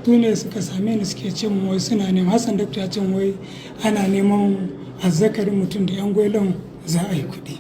Su ne suka same ni suke ce mun wai suna neman Hassan Dakta, ya ce wai ana neman azzakarin mutum da 'yan gwailon, za a yi kuɗi.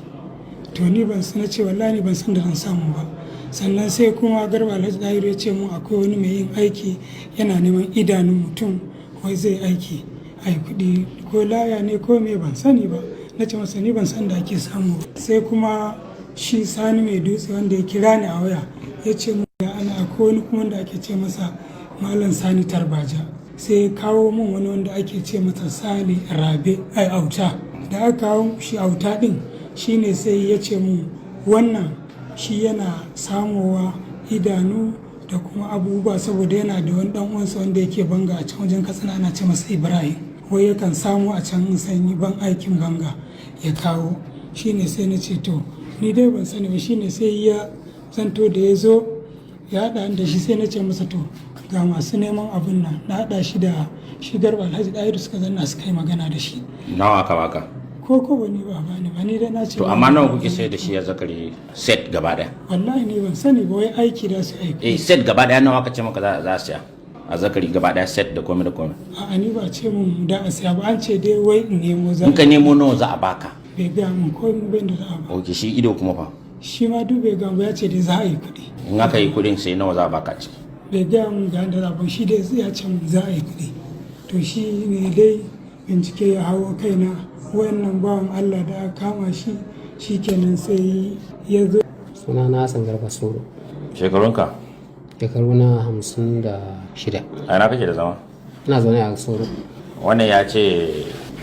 To ni ban san, ce wallahi ban san da zan samu ba. Sannan sai kuma Garba Alhaji Dahiru ya ce mun akwai wani mai yin aiki, yana neman idanun mutum, wai zai aiki a yi kuɗi, ko laya ne ko me, ban sani ba. Na ce masa ni ban san da ake samu ba. Sai kuma shi Sani Mai Dutse wanda ya kira ni a waya, ya ce mun ana akwai wani kuma wanda ake ce masa Malam Sani Tarbaja. Sai ya kawo mun wani wanda ake ce masa Sale Rabe, ai Auta. Da aka kawo shi Auta din, shine sai ya ce mun wannan shi yana samowa idanu da kuma abubuwa, saboda yana da wani dan uwansa wanda yake banga a can wajen Katsina, ana ce masa Ibrahim, wai yakan samu a can sanyi ban aikin banga ya kawo. Shine sai na ce to ni dai ban sani ba. Shine sai ya zanto da ya zo ya haɗa da shi, sai na ce masa to ga masu neman abun nan. Na haɗa shi da shi Garba Alhaji Ɗahiru, suka zanna suka yi magana da shi. Nawa aka baka? Ko ba ni ba bani ba, ni dai na ce To amma nawa kuke sayar da shi azzakari set gaba daya? Wallahi ni ban sani ba, wai aiki da su aiki. Eh, set gaba daya nawa aka ce maka za a siya azzakari gaba daya, set da komai da komai? A'a, ni ba ce mun da a siya ba, an ce dai wai in nemo za In ka nemo, nawa za a baka? Bai gaya mun ko bai da za a ba. Ok, shi ido kuma fa? Shi ma duk bai gaya ba, ya ce dai za a yi kuɗi. In aka yi kuɗin, sai nawa za a baka ciki? Bai gaya mun ga yadda za a ba, shi dai ya ce mun za a yi kuɗi. To shi ne dai bincike ya hawo kaina. Wannan bawan Allah da aka kama shi, shi kenan sai ya zo. Suna na Hassan Garba Soro. Shekarunka? Shekaru na 56. A ina kake da zama? Ina zaune a Soro. Wannan ya ce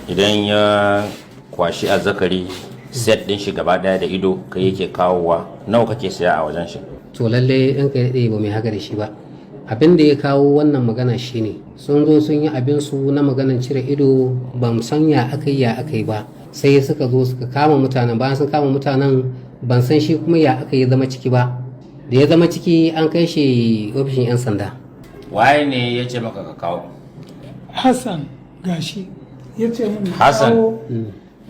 idan ya kwashi azzakari set din shi gaba daya da ido, kai yake kawowa. Nawa kake siya a wajen shi? To lalle ɗan kai daɗe, ba mai haka da shi ba. Abin da ya kawo wannan magana shine sun zo sun yi abin su na maganan cire ido, ban san ya aka yi ya aka yi ba. Sai suka zo suka kama mutanen. Bayan sun kama mutanen, ban san shi kuma ya aka yi zama ciki ba. Da ya zama ciki, an kai shi ofishin 'yan sanda. Waye ne ya ce maka ka kawo? Hassan gashi ya ce mun Hassan. kawo.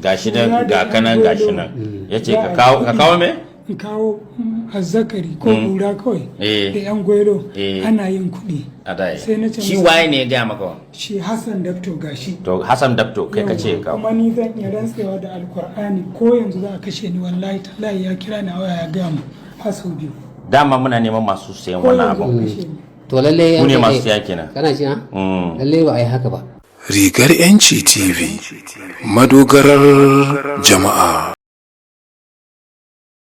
Gashi nan, ga kanan, gashi nan, ya ce ka kawo, ka kawo me? In kawo azzakari ko kura kawai da yan gwairo, ana yin kuɗi. A da Sai na ce shi masa- waye ne ya gaya maka? Shi Hassan Dakto gashi. To Hassan Dabto, kai ka ce ka kawo? Kuma ni zan iya rantsewa da Alkur'ani, ko yanzu za a kashe ni, wallahi tallahi ya kira ni a waya ya gaya mu har sau biyu. Dama muna neman masu sayan Ko wannan yanzu a abun. kashe ni. To lalle Ku ne yan masu kai- siya kenan. Kana ji na? Mm. Lalle ba a yi haka ba. Rigar 'Yanci TV, madogarar jama'a.